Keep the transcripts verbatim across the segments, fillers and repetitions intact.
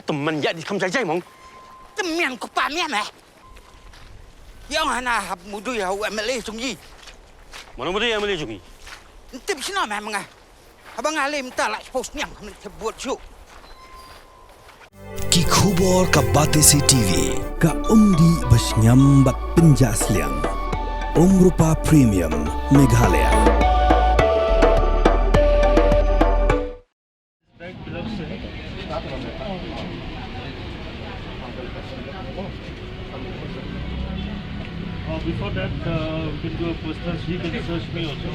Tymmen ïa di kham jai jai mong. Tymmen ko pa mian eh. Ïa nga na hap mudui ha u M L A jong i. Mano mudui M L A jong i? Tip sino meh menga. Haba nga lem ta la post niang khamne te buat ju. Ki khubor ka Batesi T V, ka umdih ba shngiam bad pynjah sliang. Umrupa Premium, Meghalaya. Uh, before that, uh, we can do a first touch. He can search me also.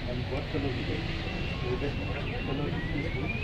And what color we get? We get color is good.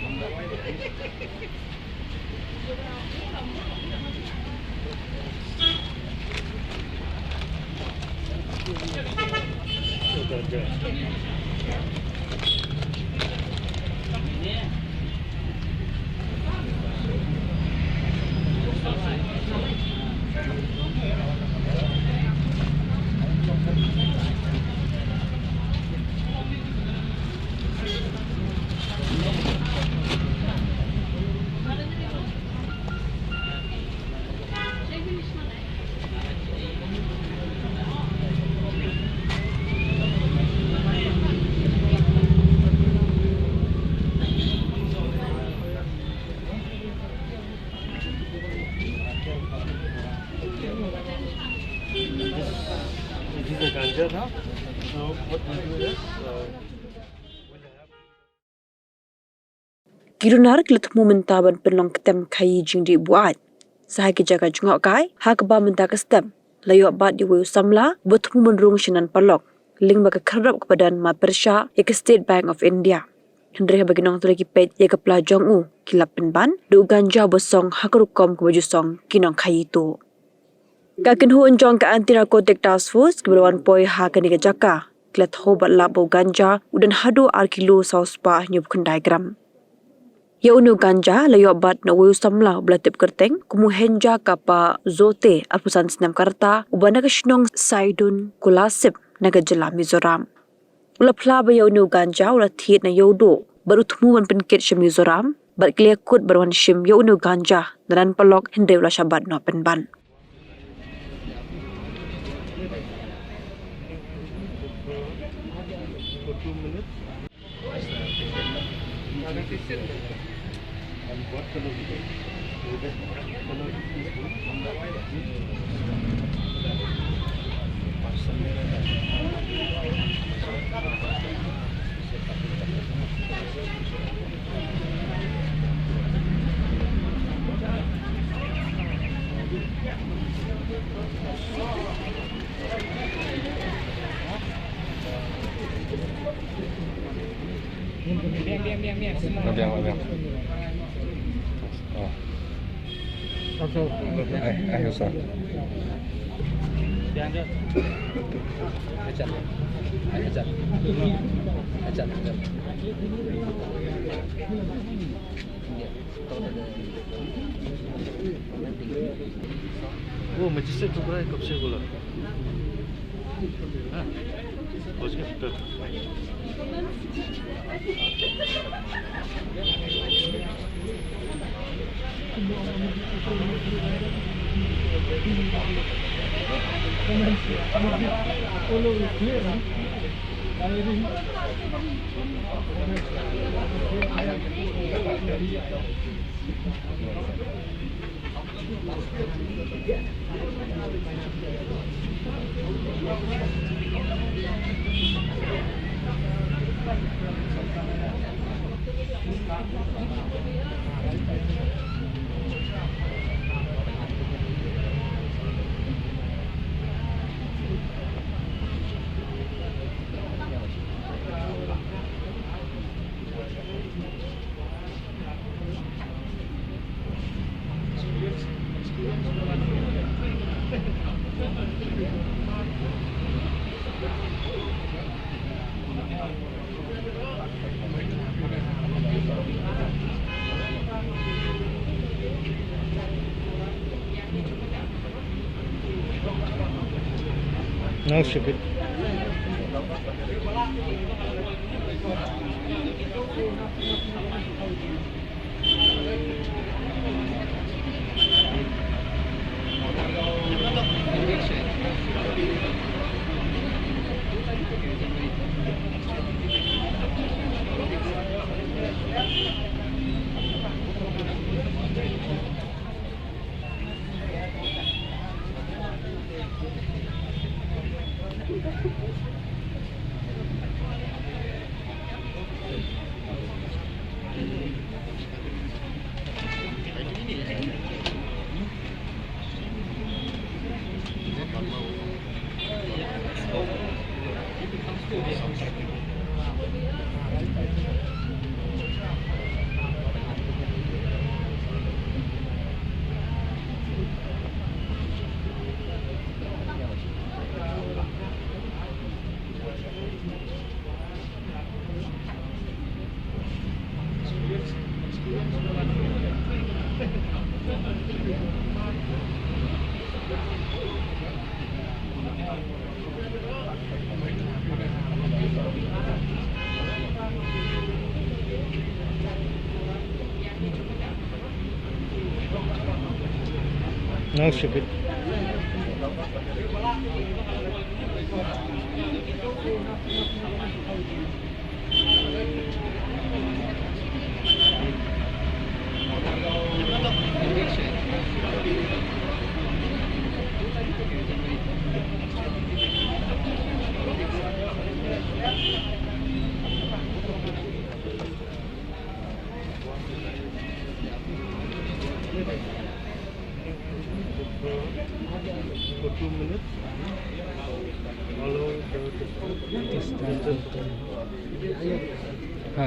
This, this is a ganja, huh? So what we do is, uh, we'll have Ki runar ki la thmu mynta ban pynlong ktem khaii jingdih buaid. Sa ha ki jaka jngohkai, ha kaba mynta ka step la ïoh bat ïa uwei u samla uba thmu ban rung sha Nan Parlok, lyngba ka khyrdop kaba don marpyrshah ïa ka State Bank of India. Hynrei haba ki nongtrei ki peit ïa ka pla jong u, ki la pynban da u ganja uba song ha ka rukom kaba ju song ki nongkhaii tuh. Ka kynhun jong ka Anti Narcotic Task Force kaba la wan poi ha kane ka jaka, ki la thoh bad lap ba u ganja u don haduh ar kilo saw spah hynñiewphew khyndai gram. Ïa une u ganja la ïoh bat na uwei u samla uba la tip kyrteng kum u Henja Kapa Zote, arphew san snem ka rta, uba na ka shnong Saidun, Kolasib, na ka jylla Mizoram. U la phla ba ïa une u ganja u la thied na Ïewduh bad u thmu ban pynkit sha Mizoram, bad ki la ïakut ban wan shim ïa une u ganja na Nan Parlok, hynrei u la shah bat noh pynban. Biang, biang, biang, biang. Biang, biang, biang. Oh. Ai, ai, usah. Biang, biang. Ajar. Ajar. Ajar. वो मजिस्ट्रेट को बुलाए, कब से बोला? हाँ, पहुँच गया, डन। Now ship it. Nang shipit. For two minutes. Follow the distance. Ha.